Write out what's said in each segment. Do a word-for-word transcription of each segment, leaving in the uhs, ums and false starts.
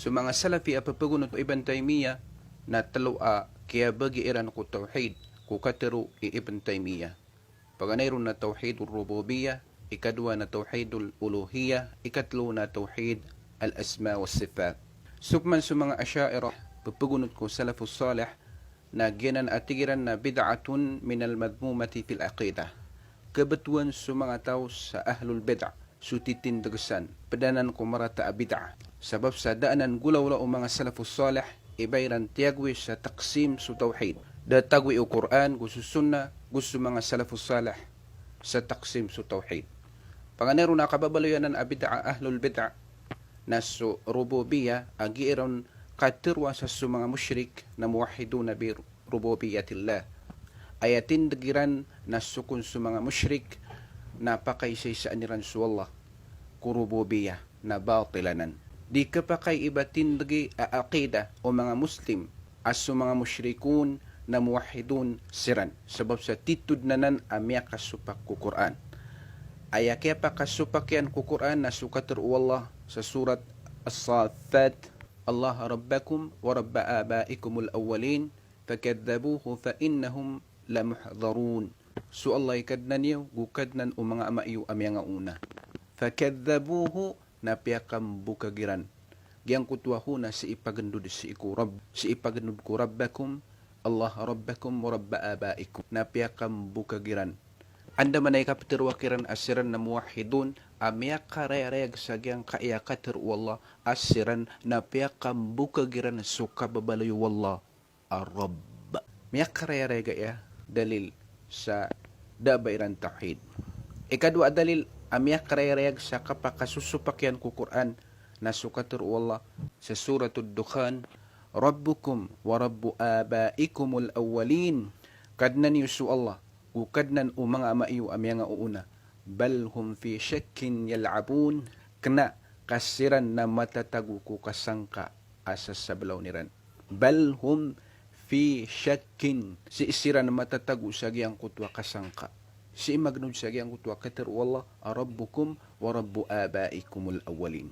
So manga Salafi a pepegonot o Ibn Taymiyyah na telo a kiyabagi iran ko tawhid, ko katero i Ibn Taymiyyah. Paganay ron na tawhidur rububiyyah, ikadowa na tawhidul uluhiyyah, ikatelo na tawhid al-asma was sifat. So pman so manga Asha'irah, pepegonot ko salafus salih, na giyanan a tig iran na bid'atun minal madhmumati fil aqidah. Kebetowan so manga taw sa ahlul bid'ah so titindeg san, ped anan ko marata a bid'ah. Sabap sa da anan golawla o manga salafus salih i ba iran tiyagowii sa taqsim so tawhid. Da tagowii o Qur'an go so sunnah go so manga salafus salih sa taqsim so tawhid. Paganay ron a kababaloy anan a bid'ah, ahlul bid'ah, na so rububiyyah a gii ron kateroa sa so manga mushrik na muwahhiduna bi rububiyyatillah. Aya tindeg iran na so kon so manga mushrik na pakaisaisaan iran so Allah ko rububiyyah, na batil anan. Di kepakay i ba tindegi a aqidah o manga Muslim a so manga mushrikun na muwahhidun siran, sabap sa titho den anan a miyakasopak ko Qur'an. Aya kiyapakasopak iyan ko Qur'an na so katero o Allah sa surat As-Saffat, "Allah rabbakum wa rabba abaikumul awwalin, fakadhabuhu fa innahum lamuhdharun." So Allah i Kadnan iyo, go Kadnan o manga ama iyo a miyangaoona. Fakadhabuhu, na piyakambokag iran. Giyangkoto a hu na sii pagendod sii ko Rabb, sii pagendod ko rabbakum, Allah rabbakum wa rabba abaikum. Na piyakambokag iran. Andamanaya i kapeteroa kiran a siran na muwahhidun, a miyakarayarayag sa giyangkaya katero o Allah, a siran na piyakambokag iran so kababaloy o Allah a Rabb. Miyakarayarayag aya dalil sa da a ba iran tawhid. Ikadowa a dalil a miyakarayarayag sa kapakasosopak iyan ko Qur'an na so katero o Allah sa Suratud Dukhan, "Rabbukum wa rabbu abaikumul awwalin." Kadnan iyo so Allah, go Kadnan o manga ama iyo a miyangaoona. "Bal hum fi shakkin yal'abun." Kena ka siran na matatago ko kasangka a sasablaw iran. "Bal hum fi shakkin." Sii siran matatago sa giyangkoto a kasangka. Sii magendod sa giyangkoto a katero o Allah a "Rabbukum wa rabbu abaikumul awwalin."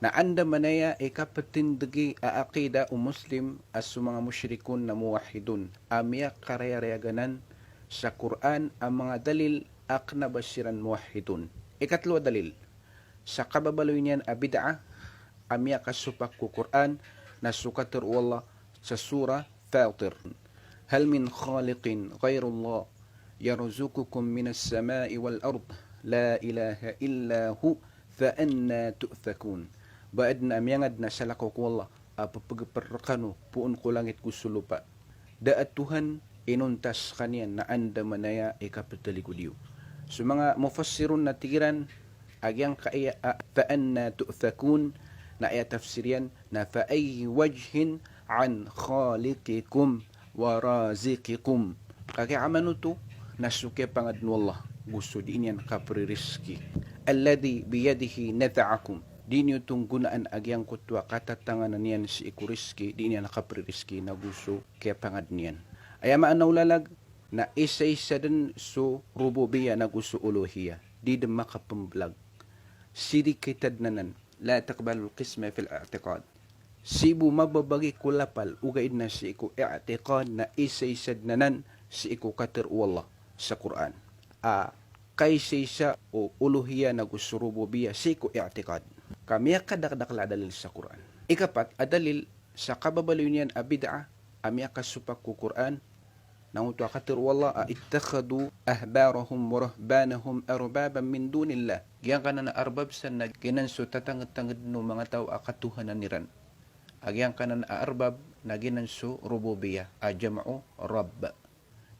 Na andamanaya i kapetindegi a aqidah o Muslim a so manga mushrikun na muwahhidun a miyakarayarayag anan sa Qur'an a manga dalil a kena ba siran muwahhidun. Ikatelo a dalil sa kababaloy niyan a bid'ah a miyakasopak ko Qur'an na so katero o Allah sa Surah Fatir, "Hal min khaliqin ghayrullah yarzuqukum minas samai wal ard, la ilaha illa hu, fa anna tu'fakun." Ba aden a miyangadn a salakaw ko Allah a pepegeper rekano poon ko langit go so lopa. Da a Tuhan inonta sekaniyan na andamanaya i kapetaligod iyo. So manga mufassirun na tig iran a giyangkaya a "fa anna tu'fakun" na aya tafsir iyan na "fa ayyi wajhin an khaliqikum wa raziqikum." Kagiya amanoto na so kiyapangadn o Allah go so dii niyan kapririski. "Alladhi biyadihi naz'akum." Dii niyo oto nggonaan a giyangkoto a katatanganan iyan sii ko riski, dii niyan kapririski na go so kiyapangadn iyan. Aya maana o lalag na isaisa den so rububiyyah na go so uluhiyyah. Di den makapembelag. Sii di kitadenan, la taqbalul qisma fil i'tiqad. Sii bo mababagi ko lapal, ogaid na sii ko i'tiqad na isaisa den anan sii ko katero o Allah sa Qur'an. A kaisaisa o uluhiyyah na go so rububiyyah sii ko i'tiqad. Ka miyakadakdakl a dalil sa Qur'an. Ikapat a dalil sa kababaloy niyan a bid'ah a miyakasopak ko Qur'an, na oto a katero o Allah a "Ittakhadhu ahbarahum wa ruhbanahum arbaban min dunillah." Giyangkanan a arbab san na giyanan so tatangedtanged o manga taw a katohanan iran. A giyangkanan a arbab na giyanan so rububiyyah a jam'u rabb.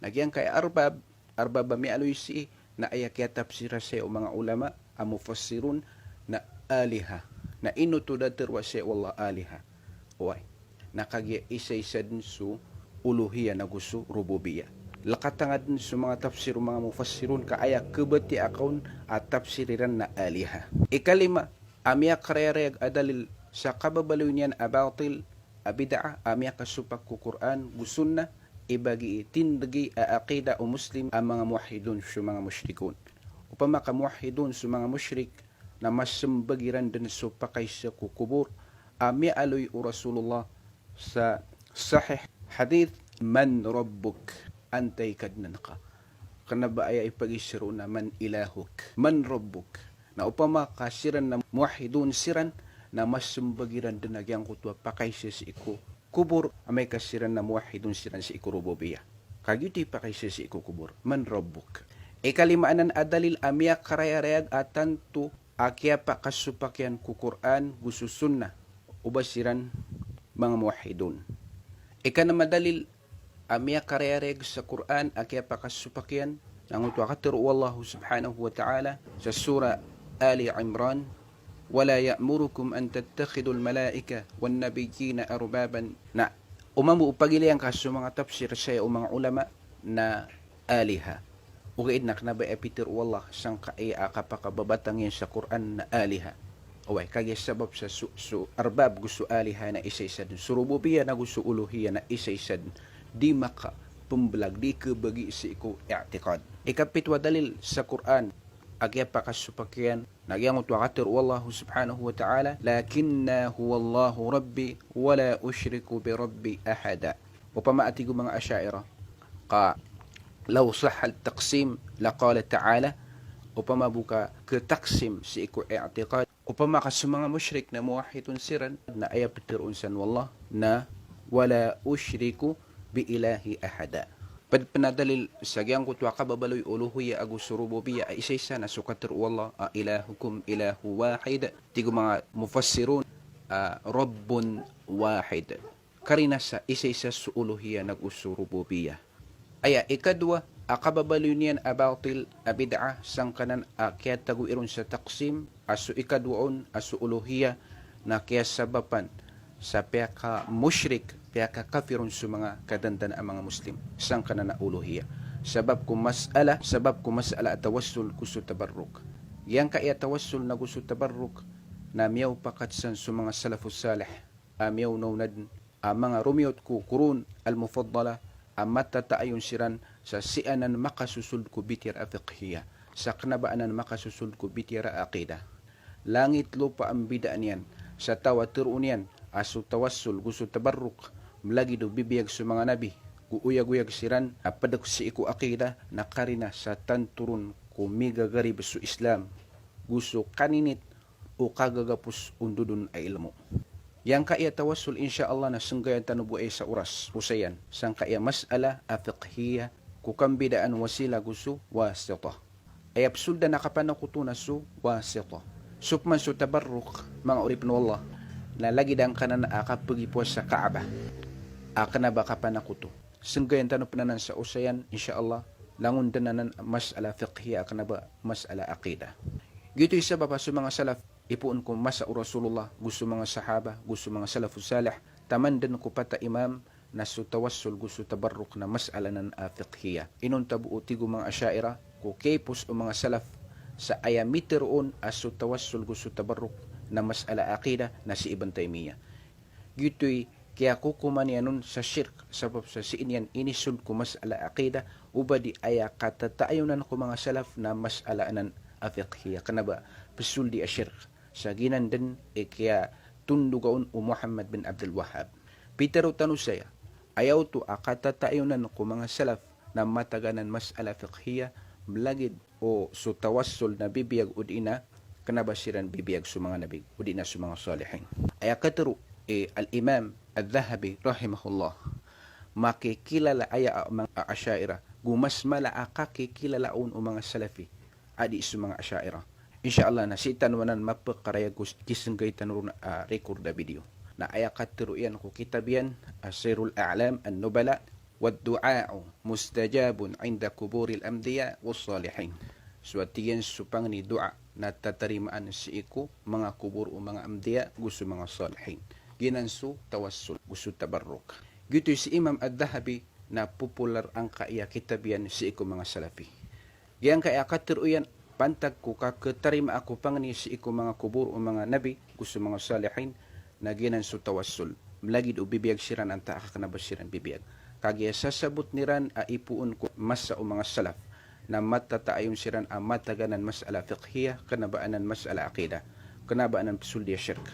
Na giyangkaya arbab, arbab a miyaaloy sii na aya kiyatafsira saya o manga ulama a mufassirun na aliha. Na ino oto da teroa saya o Allah aliha? Oway. Na kagiya isaisa den so uluhiyyah na go so rububiyyah. Lekatanga den so manga tafsir o manga mufassirun ka aya kebatiya a kaon a tafsir iran na aliha. Ikalima a miyakarayarayag a dalil sa kababaloy niyan a batil a bid'ah a miyakasopak ko Qur'an go sunnah, ibagi i tindegi a aqidah o Muslim a manga muwahhidun so manga mushrikun. Opama ka muwahhidun so manga mushrik na masembag iran den so pakaisa ko kobor, a miyaaloy o Rasulullah sa sahih hadith, "Man rabbuk?" Antai kadnan ka? Kena ba aya ipagiza roo na "Man ilahuk?" Man rabbuk? Na opama ka siran na muwahhidun siran, na masembag iran den a giyangkoto a pakaiza sii ko kobor, amay ka siran na muwahhidun siran sii ko rububiyyah. Ka giyoto i pakaiza sii ko kobor, "Man rabbuk?" Ikalima anan a dalil a miyakarayarayag a tanto a kiyapakasopak iyan ko Qur'an go so sunnah o ba siran manga muwahhidun. Ikanm a dalil a miyakarayarayag sa Qur'an a kiyapakasopak iyan, na giyoto a katero o Allah subhanahu wa ta'ala sa Surah Ali Imran, "Wa la ya'murukum an tattakhidhul malaikata wan nabiyyina arbaban." Na o mambo o pagilay angka so manga tafsir saya o manga ulama na aliha. Ogaid na kena ba aya pitero o Allah sangkai a kapakababatang iyan sa Qur'an na aliha. Oway, kagiya sabap sa so, so arbab go so aliha na isaisa den, so rububiyyah na go so uluhiyyah na isaisa den. Di makapembelag, di kebagi sii ko i'tiqad. Ikapito a dalil sa Qur'an a kiyapakasopak iyan, na giyangkoto a katero o Allah subhanahu wa ta'ala, "Lakinna huwallahu rabbi wa la ushriku bi rabbi ahada." Opama a tig o manga Asha'irah ka, "Law sahha at-taqsim laqala ta'ala," opama bo ka ketaqsim sii ko i'tiqad, opama ka so manga mushrik na muwahhidun siran, na aya peteroon san o Allah na, "Wa la ushriku bi ilahi ahada." Ped pen a dalil sa giyangkoto a kababaloy o uluhiyyah ago so rububiyyah a isaisa na so katero o Allah a, "Ilahukum ilahu wahid." Tig o manga mufassirun a, "Rabbun wahid." Karina sa isaisa so uluhiyyah nago so rububiyyah. Aya ikadowa a kababaloy niyan a batil a bid'ah sangkanan a kiyatagoy ron sa taqsim a so ikadowa on a so uluhiyyah na kiyasabapan sa piyakamushrik, piyakakafir on so manga kadandan a manga Muslim sangkanan a uluhiyyah. Sabap ko mas'ala, sabap ko mas'ala a tawassul go so tabarruk. Giyangkaya tawassul nago so tabarruk na miyaopakat san so manga salafus salih a miyaonaona den a manga romiyot ko qurun al-mufaddalah a matataayon siran sa sii anan makasosold ko bitiyara a fiqhiyyah, sa kena ba anan makasosold ko bitiyara a aqidah. Langit lopa a mbidaan iyan sa taw a teroon iyan a so tawassul go so tabarruk, melagid o bibiyag so manga nabi, go oyagoyag siran a pedek sii ko aqidah, na karina sa tanto ron ko migagarib so Islam go so kaninit o kagagapos o ndodon a ilmo. Giyangkaya tawassul, insha Allah, na senggayan tano bo aya sa oras, osayan, sangkaya mas'ala a fiqhiyyah ko kambidaan wasila go so wasitah. Aya pesoldan a kapanakoto na so wasitah. So peman so tabarruk, manga oripen o Allah, na lagid angkanan a kapegipowas sa Kaabah a kena ba kapanakoto. Senggayan tano pen anan sa osayan, insha Allah, langon den anan mas'ala fiqhiyyah a kena ba mas'ala aqidah. Giyoto i sabap a so manga salaf, ipoon ko masa o Rasulullah, go so manga sahaba, go so manga salafus salih, taman den ko pat a imam, na so tawassul go so tabarruk na mas'ala anan a fiqhiyyah. Inonta bo o tig o manga Asha'irah ko kiyaipos o manga salaf sa aya miteroon a so tawassul go so tabarruk na mas'ala aqidah na si Ibn Taymiyyah. Giyoto i kiyakokoman iyan on sa shirk, sabap sa sii niyan inisold ko mas'ala aqidah, o ba di aya katataayonan ko manga salaf na mas'ala anan a fiqhiyyah, kena ba pesoldi a shirk. Sa giyanan den i kiyatondoga on o Muhammad bin Abdul Wahhab. Pitero tano saya, aya oto a katataayonan ko manga salaf na matag anan mas'ala fiqhiyyah, melagid o so tawassul na bibiyag o di na kena ba siran bibiyag so manga nabi, o di na so manga salihin. Aya katero i Al-Imam Adh-Dhahabi rahimahullah, makikilala aya a manga Asha'irah, go mas mala a kakikilala on o manga Salafi a di so manga Asha'irah. Insha Allah, na sii tano anan mapekarayag ko s-, kisenggayi tano ron a record a video. Na aya katero iyan ko kitab iyan a Sirul A'lam an-Nubala, "Wad-du'a'u mustajabun 'inda quburil anbiya was-salihin." So a tig iyan so pangni doa na tatarimaan sii ko manga kobor o manga anbiya go so manga salihin. Giyanan so tawassul go so tabarruk. Giyoto i si Imam Adh-Dhahabi na popular angkaya kitab iyan sii ko manga Salafi. Giyangkaya katero iyan, pantag ko kaketarimaa ko pangni sii ko manga kobor o manga nabi go so manga salihin, na giyanan so tawassul, melagid o bibiyag siran antaa ka kena ba siran bibiyag. Kagiya sasabotn iran a ipoon ko masa o manga salaf na matataayon siran a matag anan mas'ala fiqhiyyah, kena ba anan mas'ala aqidah, kena ba anan pesoldi a shirk.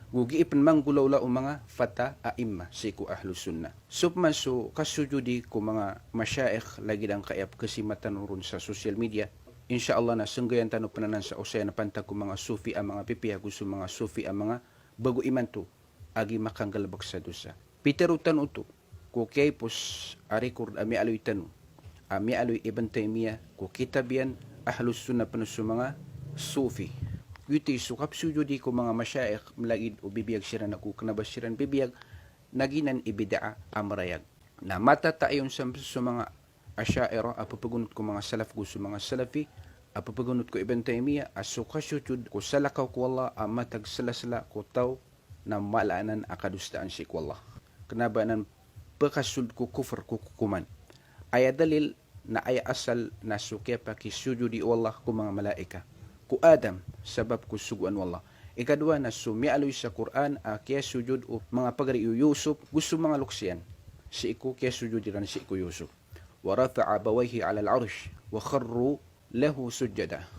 Go gii pen manggolawla o manga fata a imma sii ko Ahlus Sunnah. So peman so kasojodi ko manga mashaikh lagid angkaya pekesima tano ron sa social media, insha Allah na senggayan tano pen anan sa osayan a pantag ko manga Sufi a manga pipiya go so manga Sufi a manga bago imanto a gii makanggalebek sa dosa. Pitero tano oto ko kiyaipos a record a miyaaloy tano, a miyaaloy Ibn Taymiyyah ko kitab iyan, Ahlus Sunnah pen so manga Sufi. Giyoto i so kapesojodi ko manga mashaikh melagid o bibiyag siran ago kena ba siran bibiyag, na giyanan i bid'ah a merayag. Na matatayon sa so manga Asha'irah a pepegonot ko manga Salaf go so manga Salafi a pepegonot ko Ibn Taymiyyah a so kasojod ko salakaw ko Allah a matag selasela ko taw na mala anan a kadosaan sii ko Allah. Kena ba anan pekasold ko kofr ko kokoman. Aya dalil na aya asal na so kiyapakisojodi o Allah ko manga malaikat, ko Adam, sabap ko sogoan o Allah. Ikadowa na so miyaaloy sa Qur'an a kiyasojod o manga pagari o Yusuf go so manga loks iyan sii ko kiyasojod iran sii ko Yusuf. Wa rafa'a abawayhi 'alal 'arsh wa kharru lahu sujjada.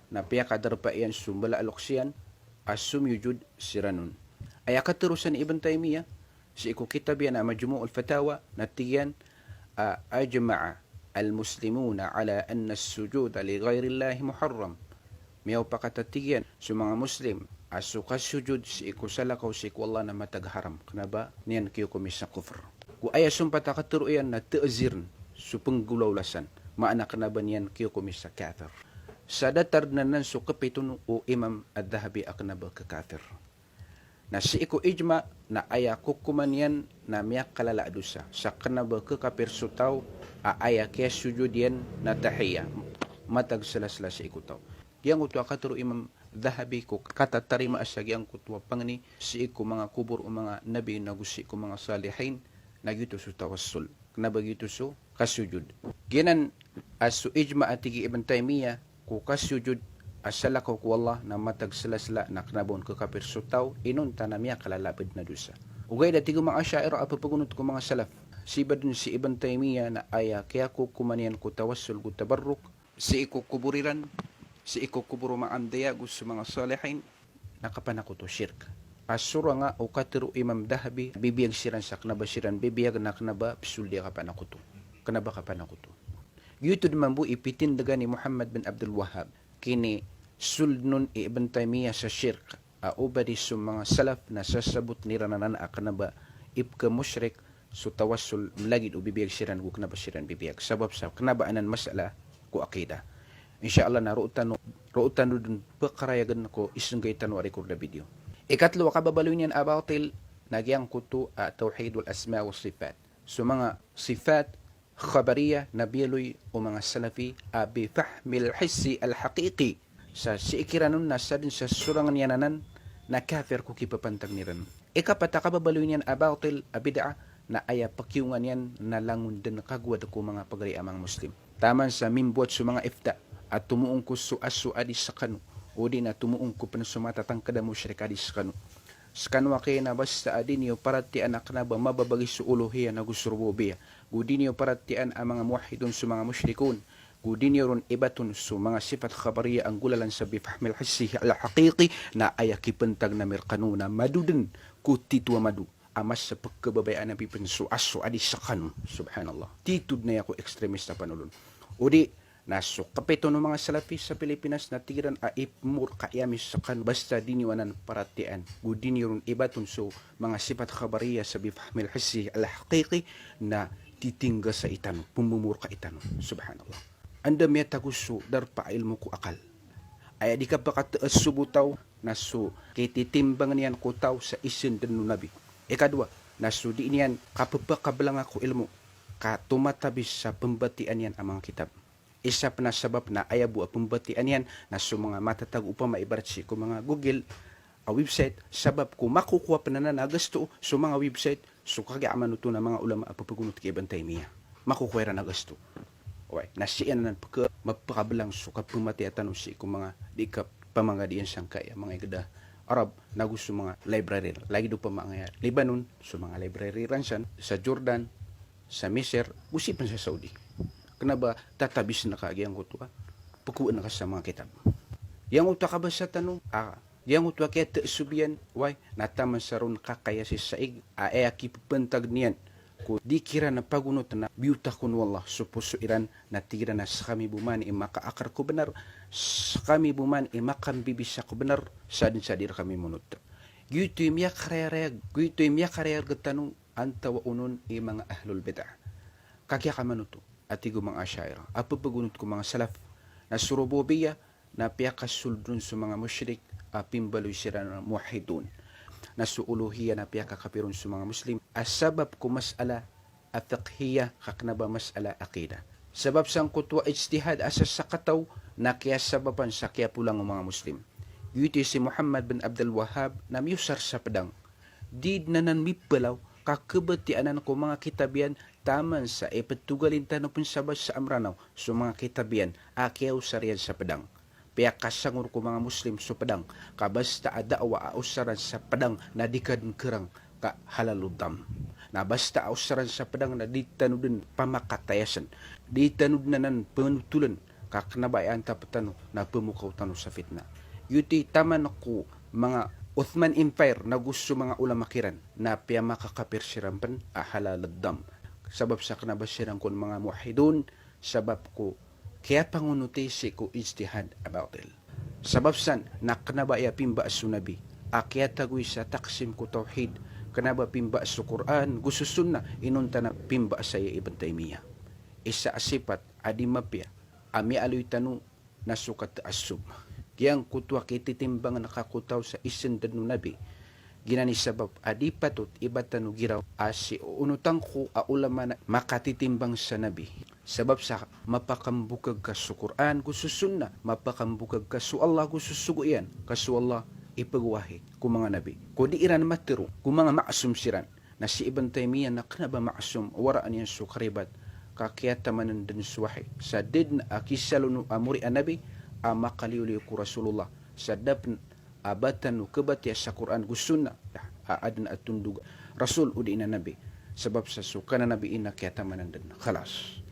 Na piyakadarpa iyan so mbala a loks iyan a somiyojod siran on. Aya katero san i Ibn Taymiyyah sii ko kitab iyan a Majmu'ul Fatawa na tig iyan a ajma'a al-muslimuna 'ala anna as-sujuda li ghayrillahi muharram. Miyaopakat a tig iyan so manga Muslim a so kasojod sii ko salakaw sii ko Allah na matag haram. Kena ba niyan kiyokomi sa kofr. Go aya sompat a katero iyan na ta'zir so penggolawla san. Maana kena ba niyan kiyokomi sa kafir. Sa datar den anan so kepito o Imam Adh-Dhahabi a kena ba kekafir. Na sii ko ijma na aya kokoman iyan na miyakalala a dosa. Sa kena ba kekafir so taw a aya kiyasojod iyan na tahiyya. Matag selasela sii ko taw. Giyangkoto a katero Imam Dhahabi ko katatarima sa giyangkoto a pangni sii ko manga kobor o manga nabi nago sii ko manga salihin, na giyoto so tawassul. Kena ba giyoto so kasojod. Giyanan a so ijma a tig i Ibn Taymiyyah ko kasojod a salakaw ko Allah na matag selasela na kena ba on kekafir so taw, inonta na miyakalala a bed na dosa. Ogaid a tig o manga Asha'irah a pepegonot ko manga Salaf, siba den si Ibn Taymiyyah na aya kiyakokoman iyan ko tawassul go tabarruk sii ko kobor iran, sii ko kobor o manga anbiya go so manga salihin, na kapanakoto, shirk. A sorang a o katero Imam Dhahabi, bibiyag siran sa kena ba siran bibiyag na kena ba pesold iyan a kapanakoto. Kena ba kapanakoto. Giyoto den mambo i pitindegan i Muhammad bin Abdul Wahhab. Kinisold on i Ibn Taymiyyah sa shirk. A oba di so manga Salaf na sasabot iran anan a kena ba ipkemushrik so tawassul melagid o bibiyag siran go kena ba siran bibiyag. Sabap sa kena ba anan masala ko aqidah. Insha Allah na roo tano, roo tano den pekarayagen ko isenggay tano a record a video. Ikatlo a kababaloy niyan a batil na giyangkoto a tawhidul asma was sifat. So manga sifat khabariyah na biyaloy o manga Salafi a bi fahmil hissi al-haqiqi. Sa sii kiran on na sadn sa sorang iyan anan na kafir ko kipapantag iran. Ikapat a kababaloy niyan a batil a bid'ah na aya pakiyongan iyan na langon den kagowad ko manga pagari a manga Muslim. Taman sa mimbowat so manga ifta a tomoon ko so aso a di sekano, odi na tomoon ko pen so matatangked a mushrik a di sekano. Sekano a kena basta a di niyo paratiyayaan a kena ba mababagi so uluhiyyah nago so rububiyyah. Go di niyo paratiyayaan a manga muwahhidun so manga mushrikun. Go di niyo ron ibaton so manga sifat khabariyyah a nggolalan sa bi fahmil hissi al-haqiqi na aya kipantag ami rekano na mado den ko tito a mado a masa pekhababayaan ami pen so aso a di sekano. Subhanallah. Tito den aya ko extremist a panolon. Odi na so kapito o manga Salafi sa Pilipinas na tig iran a ipmorka ami sekano basta di niyo anan paratiyayaan. Go di niyo ron ibaton so manga sifat khabariyyah sa bi fahmil hissi al-haqiqi na titingga sa itano, pemomorka itano. Subhanallah. Anda miyatago so darpa a ilmo ko akal? Aya di kapakataassub o taw na so kititimbang iyan ko taw sa isenden o Nabi. Ikadowa, na so di niyan kapepakabelanga ko ilmo ka tomatabis sa pembatiyaan iyan a manga kitab. Isa pen a sabap na aya bo a pembatiyaan iyan na so manga matatago opama ibarat sii ko manga Google a website, sabap ko makokowa pen anan a gasto so manga website so kagiya amanoto na manga ulama a pepegonot ki Ibn Taymiyyah. Makokowa iran a gasto. Oway, na sii anan peke-, mapekabelang so kapematiya tano sii ko manga di kapamangadiyan sangkai a manga iged a Arab, nago so manga library. Lagid opama angkaya Lebanon, so manga library iran san, sa Jordan, sa Misir, go sii pen sa Saudi. Kena ba tatabis na ka giyangkoto a, pekowaan ka sa manga kitab. Giyangkoto a kabasa tano a Giyangkoto a kiyataasob iyan, way, na taman sa ron kakaya si saig, a aya kipepantag niyan ko di kiran pagonot na biyotakon o Allah so poso iran, na tig iran a sekami bo man i makaakar ko benar, sekami bo man i makambibisa ko benar, sa den sa di rekami monot. Giyoto i miyakarayarayag, giyoto i miyakarayarayag tano antawaa onon i manga ahlul bid'ah. Ka kiyakaman oto, a tig o manga Asha'irah, a pepegonot ko manga salaf, na so rububiyyah na piyakasold on so manga mushrik a pimbaloy siran a muwahhidun. Na so uluhiyyah na piyakakapir on so manga Muslim a sabap ko mas'ala a fiqhiyyah, ka kena ba mas'ala aqidah. Sabap sangkoto a ijtihad a sasakataw na kiyasabapan sa kiyapolang o manga Muslim. Giyoto i si Muhammad bin Abdul Wahhab na miyosar sa pedang. Di den anan mipelaw, ka kebatiya anan ko manga kitab iyan, taman sa ipetogalin tano pen sa basa a Mranaw so manga kitab iyan a kiyaosar iyan sa pedang. Piyakasangor ko manga Muslim so pedang, ka basta a da'wah a osaran sa pedang na di ka den kerang, ka halalud dam. Na basta a osaran sa pedang na di tano den pamakatayasen, di tano den anan penotolen, ka kena ba aya antap tano na pemokaw tano sa fitnah. Giyoto i taman ko manga Ottoman Empire nago so manga ulama kiran na piyamakakapir siran pen a halalud dam. Sabap sa kena ba siran kon manga muwahhidun, sabap ko kiyapangonoti sii ko ijtihad a batil. Sabap san na kena ba aya pimbaas o Nabi a kiyatagoy sa taksim ko tawhid, kena ba pimbaas o Qur'an go so sunnah, inonta na pimbaas aya i Ibn Taymiyyah. Isa a sipat a di mapiya a miyaaloy tano na so kataasob. Giyangkoto a kititimbang na ka ko taw sa isendad o Nabi. Giyanan i sabap a di patot i ba tano giraw a si oonotang ko a ulama na makatitimbang sa Nabi. Sabap sa mapakambokag ka so Qur'an go so sunnah, mapakambokag ka so Allah go so sogo iyan, ka so Allah ipegowahi ko manga nabi. Ko di iran matero ko manga ma'sum siran. Na si Ibn Taymiyyah na kena ba ma'sum, waraan iyan so karibat, ka kiyatamanan den so wahi. Sa da den a kisalono a mori a Nabi a makaliyoliyo ko Rasulullah. Sa da pen a ba tano kebatiya sa Qur'an go sunnah a aden a tondog a Rasul odi na Nabi. Sabap sa so kananabi iyan na kiyatamanan den. Khalas.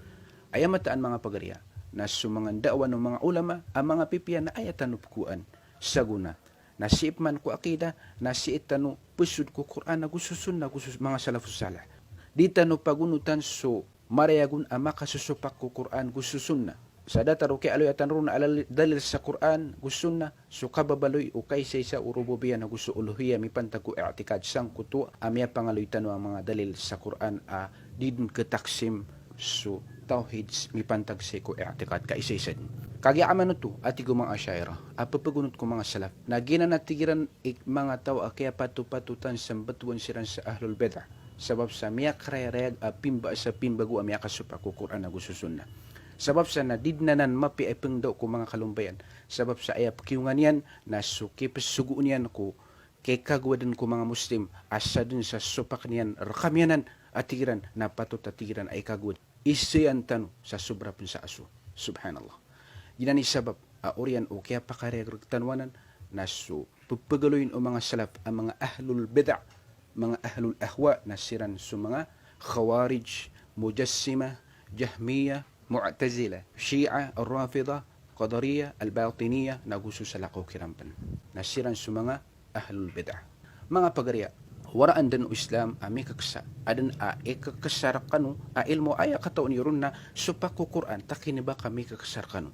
Aya mataan manga pagariya, na so manga ndawan o manga ulama a manga pipiya na aya tano pekowaan sa gona. Na sii peman ko aqidah, na sii tano pesod ko Qur'an ago so sunnah ago so manga salafus salih. Di tano pagonotan so marayag on a makasosopak ko Qur'an ago so sunnah. Sa datar o kiyaaloya tano ron a lal-, dalil sa Qur'an ago sunnah, so kababaloy o kaisaisa o rububiyyah ago so uluhiyyah mipantag ko i'tikad sangkoto a miyapangaloy tano a manga dalil sa Qur'an a di den ketaksim so tawhid s-, mipantag sii ko i'tikad kaisaisa den. Kagiya aman oto a tig o manga Asha'irah a pepegonot ko manga salaf, na giyanan a tig iran i manga taw a kiyapatopatotan sa mbetowan siran sa ahlul bid'ah. Sabap sa miyakarayarayag a pimbaas a pimbago a miyakasopak ko Qur'an ago so sunnah. Sabap sa na di den anan mapiya i pengdaw ko manga kalombayan. Sabap sa aya pekiyongan iyan na so kipesogoon iyan ko kikagowaden ko manga Muslim a sa den sa sopak niyan rekamiyanan a tig iran na patot a tig iran a ikagowad. Isayan tano sa sobra pen sa aso. Subhanallah. Giyanan i sabap a oriyan o kiyapakarayag rektano anan na so pepegaloyin o manga salaf a manga ahlul bid'ah, manga ahlul ahwa na siran so manga Khawarij, Mujassimah, Jahmiyyah, Mu'tazilah, Shi'ah, Ar-Rafidah, Qadariyyah, Al-Batiniyyah, nago so salakaw kiran pen. Na siran so manga ahlul bid'ah. Manga pagariya, waraan den o Islam a mikekesa, aden a ikekesa rekano a ilmo a aya kataw niyo ron na sopak ko Qur'an, ta kena ba ka mikekesa rekano.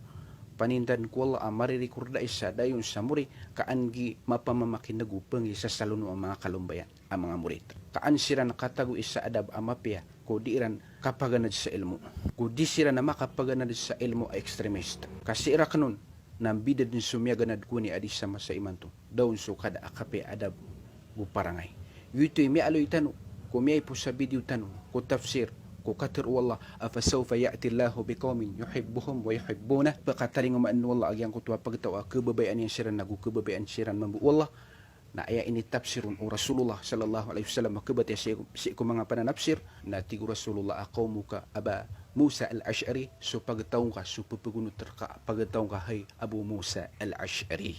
Panindan ko Allah a maririkor da isa dayon sa mori ka an gi mapamamakineg o pengisasalono a manga kalombayan a manga morit. Ka an siran katago isa adab a mapiya ko di iran kapaganad sa ilmo. Ko di siran a makapaganad sa ilmo a extremist. Ka sii raken on na mbida den so miyaganad ko ni a di sa masa imanto. Daon so kada a kapiya adab go parangay. Giyoto i miyaaloy tano ko miyaipo sa video tano ko tafsir ko katero o Allah, "Fasawfa ya'ti Allahu biqawmin yuhibbuhum wa yuhibbunahu." Pekatalingomaan o Allah a giyangkoto a pagtaw a kebabayaan iyan siran nago kebabayaan siran mambo o Allah. Na aya initafsir on o Rasulullah sallallahu alaihi wasallam a kebatiya sii, sii ko manga pananafsir, na tig o Rasulullah a qawmuka Aba Musa al-Ash'ari, so pagtaw ngka, so pepegonot reka a pagtaw ngka hay Abu Musa al-Ash'ari.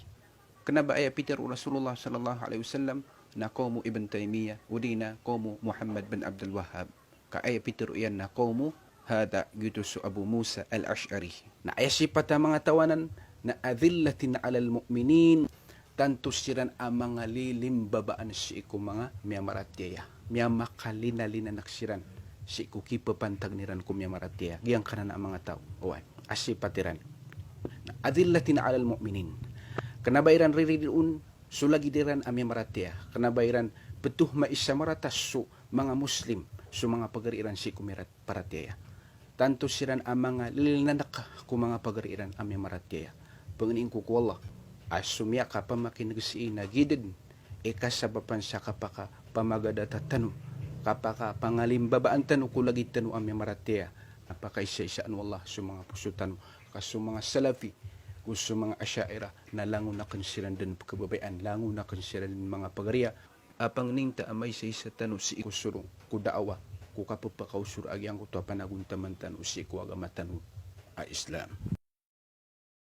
Kena ba aya pitero o Rasulullah sallallahu alaihi wasallam na qawmu Ibn Taymiyyah, odi na qawmu Muhammad bin Abdul Wahhab. Ka aya pitero iyan na qawmu hadha, giyoto so Abu Musa al-Ash'ari. Na aya sipat a manga taw anan na adhillatin 'alal mu'minin, tanto siran a manga lilimbabaan sii ko manga miyamaratiyaya. Miyamakalinalinanak siran sii ko kipapantag iran ko miyamaratiyaya. Giyangkanan a manga taw, oway, a sipat iran. Na adhillatin alal mu'minin. Kna ba iran riridoon so lagid iran a miyamaratiyaya. Kna ba iran ptho maisamarata so manga Muslim, so manga pagari iran sii ko miyamaratiyaya. Tanto siran a manga lilinanak ko manga pagari iran a miyamaratiyaya. Pangnin ko ko Allah a so miyakapamakineg sii na giya dn i kasabapan sa kapakapamagadata tano, kapakapangalimbabaan tano ko lagid tano a miyamaratiyaya. Na pakaisaisaan o Allah so manga poso tano, ka so manga Salafi, go so manga Asha'irah, na langon akn siran dn pkhababayaan, langon akn siran dn manga pagariya. A pangnin ta a maisaisa tano sii ko sorong ko da'wah, ko kapphakaosor a giyangkoto a panagontaman tano sii ko agama tano a Islam.